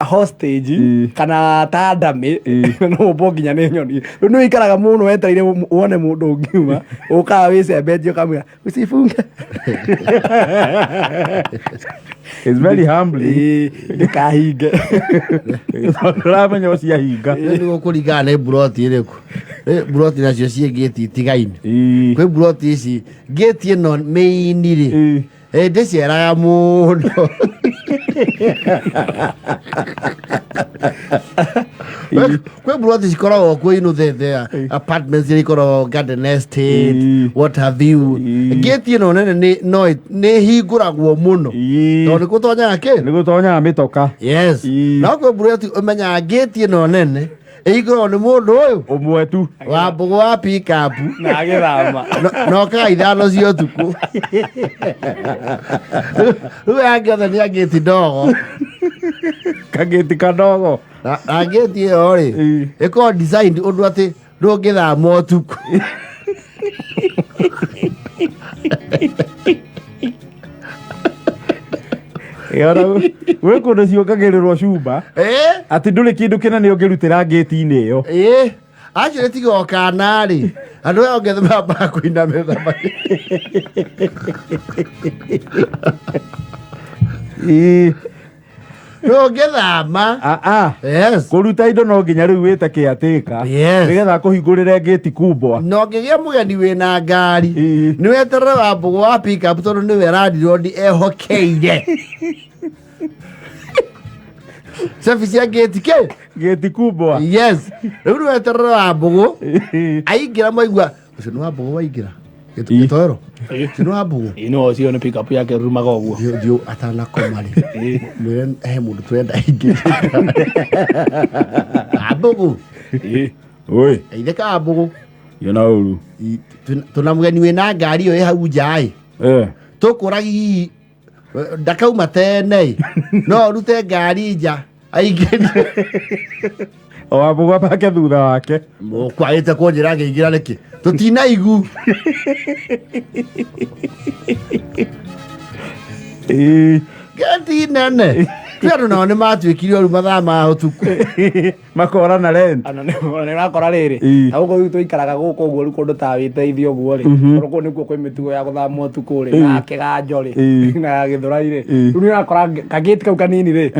Hostage kana ta ndamĩ no ũmbwo nginya nĩ nyoni. Rĩu nĩ wĩikaraga mũno wetereire wone mũndũ ũngiuma ũkaga wĩcembetie ũkamwĩra usifunge. It's very humbling. Ĩĩ, ndũkahinge. Tondũ ũramenya ũciahinga. Rĩu nĩ gũkũringana nĩ mburoti ĩrĩkũ. Ĩ, mburoti nacio ciĩ ngĩti itigaine. Kwĩ mburoti ici ngĩti ĩno mĩini rĩ, ĩ, ndĩceraga mũno. Kwĩ mburoti cikoragwo kuo inu the apartments iria ikoragwo garden estate, what have you. Ngĩti ĩno nene nĩ no nĩ ĩhingũragwo mũno tondũ nĩ gũtonyaga kĩ Nĩ gũtonyaga mĩtoka. Yes. No kwĩ mburoti ũmenyaga ngĩti ĩno nene ĩhingũragwo nĩ mũndũ ũyũ ũmwe tu wa mbũgũ wa pickup na agĩthama na okaga 5 cia ũtukũ. Rĩu aya othe nĩ angĩti ndogo. Kagĩti kadogo. Na ngĩti ĩyo rĩ, ĩkoragwo designed ũndũ atĩ ndũngĩthama ũtukũ. Ĩona gwĩ kũndũ ciũkagĩrĩrwo cumba atĩ ndũrĩ kĩndũ kĩnene ũngĩrutĩra ngĩti-inĩ ĩyo. Ĩĩ, acio nĩ tiga okana rĩ, andũ aya othe mambaga kũinamĩrĩra ndũngĩthama. Yes. Kũruta indo no nginya rĩu wĩte kĩatĩka Yes. nĩgetha kũhingũrĩre ngĩti kumbwa. Na ũngĩgĩa mũgeni wĩna ngari, nĩ weterere wa mbũgũ wa pickup tondũ nĩwe landlord ehokeire cabi cia ngĩti kĩ ngĩti kumbwa. Yes, rĩu nĩ weterere wa mbũgũ aingĩra mwaigua ũcio nĩ wa mbũgũ waingĩra gĩtoero, ũcio nĩ wa mbũgũ. Ĩĩ, no ũcio nĩ pick up yake rumaga ũguo. Thiĩ atanakoma rĩ, mwĩre he mũndũ tũrenda aingĩre wa mbũgũ. Oi. Ithe ka mbũgũ. Yona ũru. Tũna mũgeni wĩna ngari ĩyo ĩ hau nja ĩ, tũkũragi hihi ndakauma tene ĩ, no ũrute ngari nja aingĩrie. O wambũgũ apake thutha wake. Mũkwagĩte kũnjĩra ngĩingĩra nĩkĩ? Tũtinaigu. Ngeti nene kwĩ andũ nao nĩ matuĩkire ũru mathaa ma ũtukũ. Makora na rent. Ana nĩ ũrakora rĩrĩ, na gũkũ rĩu tũikaraga gũkũ ũguo rĩu kũndũ ta wĩteithio ũguo rĩ, tondũ kũu nĩkuo kwĩ mĩtugo ya gũthama ũtukũ rĩ, na kĩganjo rĩ, na gĩthũrai rĩ, rĩu nĩ ũrakora kagĩti kau kanini rĩ,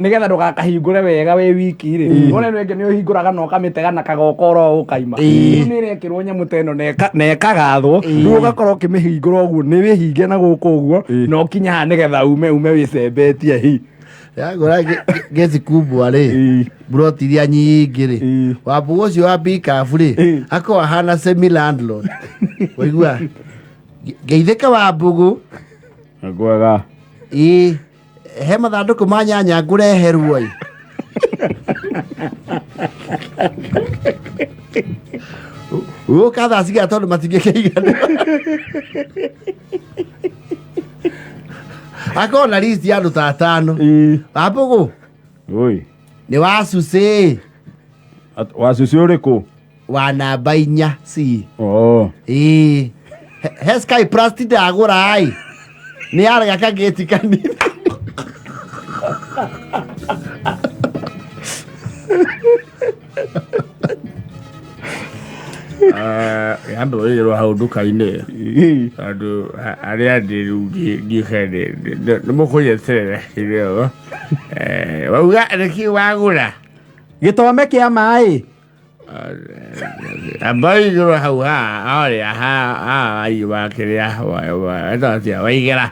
nĩgetha ndũgakahingũre wega wĩ wiki rĩ, wona ĩno ĩngĩ nĩ ũhingũraga na ũkamĩtega na kagoka oro ũkaima. Rĩu nĩ ĩrekĩrwo nyamũ ta ĩno na ĩkagathwo, rĩu ũgakorwo ũkĩmĩhingũra ũguo, nĩ wĩhinge na gũkũ ũguo, na ũkinye haha nĩgetha ume wĩcembetie hi. Yagũra gesi kubwa rĩ, mburoti iria nyingĩ rĩ, wambũgũ ũcio wa pickup rĩ, akorwo ahana semi landlord. Waigua ngeithĩka wambũgũ. Ngwega. Ĩĩ, he mathandũkũ ma nyanya ngũreherwo ĩ. Ũka thaa cigana tondũ matingĩkĩigana. Akorwo na list ya andũ ta atano. Wambũgũ. Oi. Nĩ wa cucĩ. Wa cucĩ ũrĩkũ? Wa namba 4 C. Oh. Ĩĩ. He Sky Plus ti ndagũra ĩ. Nĩ yarega kagĩti kanini. Yambe wĩrwo hau nduka-inĩ tondũ arĩa ndĩ rĩu ndiũke nĩ mũkũnyeterera kidogo. Wauga nĩkĩ wagũra? Gĩtome kĩa maĩ. Amba igũrũ hau haha harĩa haha wa kĩrĩa wetwo waigĩra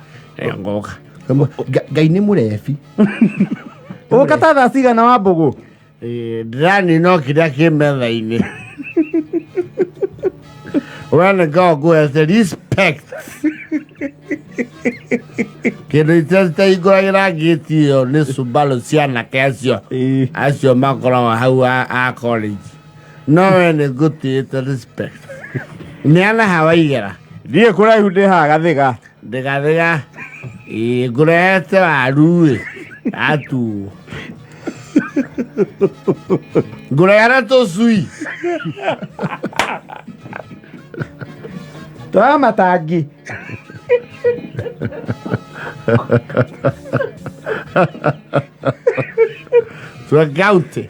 ngoka. Ngai nĩ mũrebi. Ũka ta thaa cigana wa mbũgũ? Ndĩranina o kĩrĩa kĩ metha-inĩ. We nĩ ngoragwo ngũhete respect. Kĩndũ itahingũragĩra ngĩti ĩyo nĩ Subaru cia anake acio acio makoragwo hau a college. No we nĩ ngũtĩĩte respect. Nĩ anaha waigĩra. Ndiĩ kũraihu ndĩ haha Gathiga. Ndĩgathĩga. Ĩĩ ngũrehete waru ĩ. Atuo. Ngũrehera tũcui. Twa matangi. Tua county.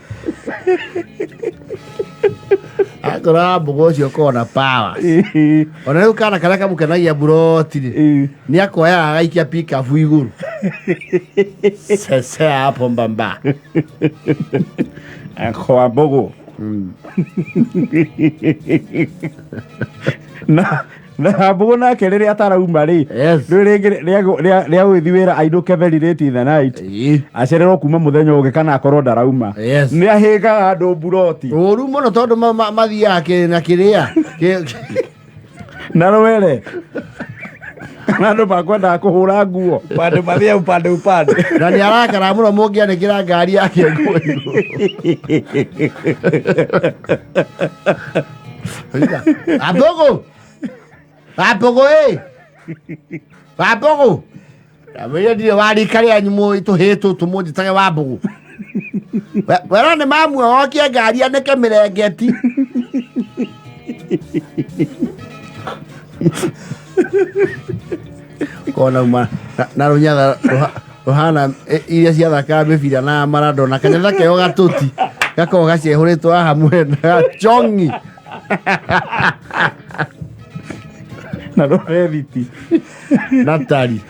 Akorwo Wambũgũ ũcio ũkoragwo na power. Ona rĩu kana karĩa kamũkenagia mburoti rĩ, nĩ akoyaga agaikia pikabu igũrũ. Sesea hapo mbamba. Kwa mbũgũ na na mbũgũ nake rĩrĩa atarauma rĩ, Yes. rĩu rĩngĩ rĩa gũgĩthiĩ wĩra ainũke very late in the night, acererwo kuma mũthenya ũngĩ kana akorwo ndarauma, Yes. nĩ ahĩngaga andũ mburoti. Ũru mũno tondũ mathiaga na kĩrĩa Na rwere na andũ makwendaga kũhũra nguo. Upande mathia upande upande. Na nĩ arakara mũno mũngĩanĩkĩra ngari yake nguo igũrũ. Wambũgũ, Wambũgũ ĩ, Wambũgũ, ndamwĩrire ndirĩ wa rika rĩanyu tũhĩĩ tũtũ mũnjĩtage Wambũgũ. Wera nĩ mamwe wokie ngari anĩke mĩrengeti. Kona uma na rũnyatha rũhana iria ciathakaga mĩbira na Maradona, kanyatha keo gatũti gakoragwo gacehũrĩtwo haha mwena gachongi. Na rũrethiti. Natari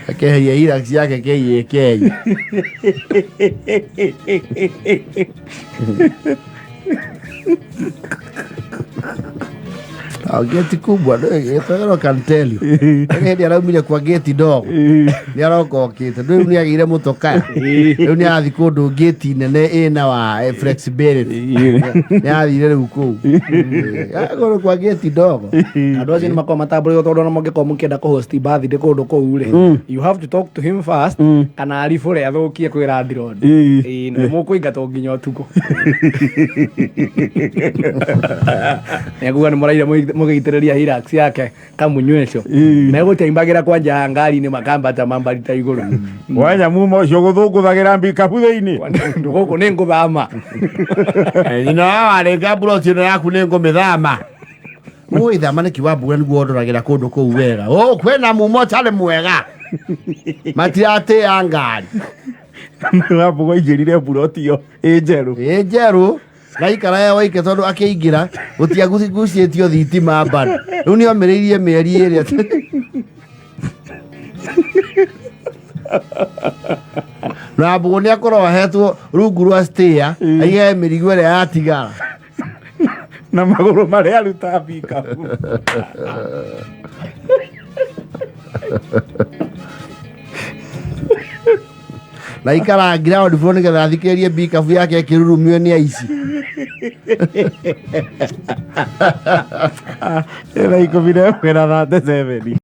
akeheria Hilux yake KAK. Ah, geti kubwa gĩtagĩro can tell you. Nĩ hĩndĩ araumire kwa geti ndogo nĩ aroka okĩte rĩu nĩ agĩire mũtoka rĩu nĩ arathiĩ kũndũ geti nene ĩna wa flexibility nĩ arathire rĩu kũu. Akorwo kwa geti ndogo. Andũ acio nĩ makoragwo matambũrĩtwo tondũ ona mũngĩkorwo mũkĩenda kũhost birthday kũndũ kũu rĩ, you have to talk to him first kana aribũre athũkie kwĩ landlord. Ĩĩ, nĩ mũkũingatwo nginya ũtukũ. Nĩakuga nĩ mũraire mũgĩitĩrĩria Hilux yake kamunyweco megũtaimbagĩra kwanja ngari-inĩ makambata mambarita igũrũ. Wanya muma ũcio gũthũngũthagĩra mbikabu thĩinĩ. Gũkũ nĩ ngũthama. Nyina wa warĩnga mburoti ĩno yaku nĩ ngũmĩthama. Ũgũgĩthama nĩkĩ Wambura nĩguo ndoragĩra kũndũ kũu wega? Ũ kwĩna mumo ũtarĩ mwega, matiratĩĩa ngari. Wambũgũ aingĩrire mburoti ĩyo ĩ njerũ. Ĩ njerũ na ikara ya waike tondũ akĩingĩra gũtiagucĩtio thitima bado rĩu nĩ omĩrĩirie mĩeri ĩrĩa na Wambũgũ nĩ akorwo ahetwo rungu rwa stair aigage mĩrigo ĩrĩa yatigara. Na magũrũ marĩa aruta mbikabu. Na ikara ground floor nĩgetha athikĩrĩrie mbikabu yake ĩkĩrurumio nĩ aici. Thaa 11 na 37.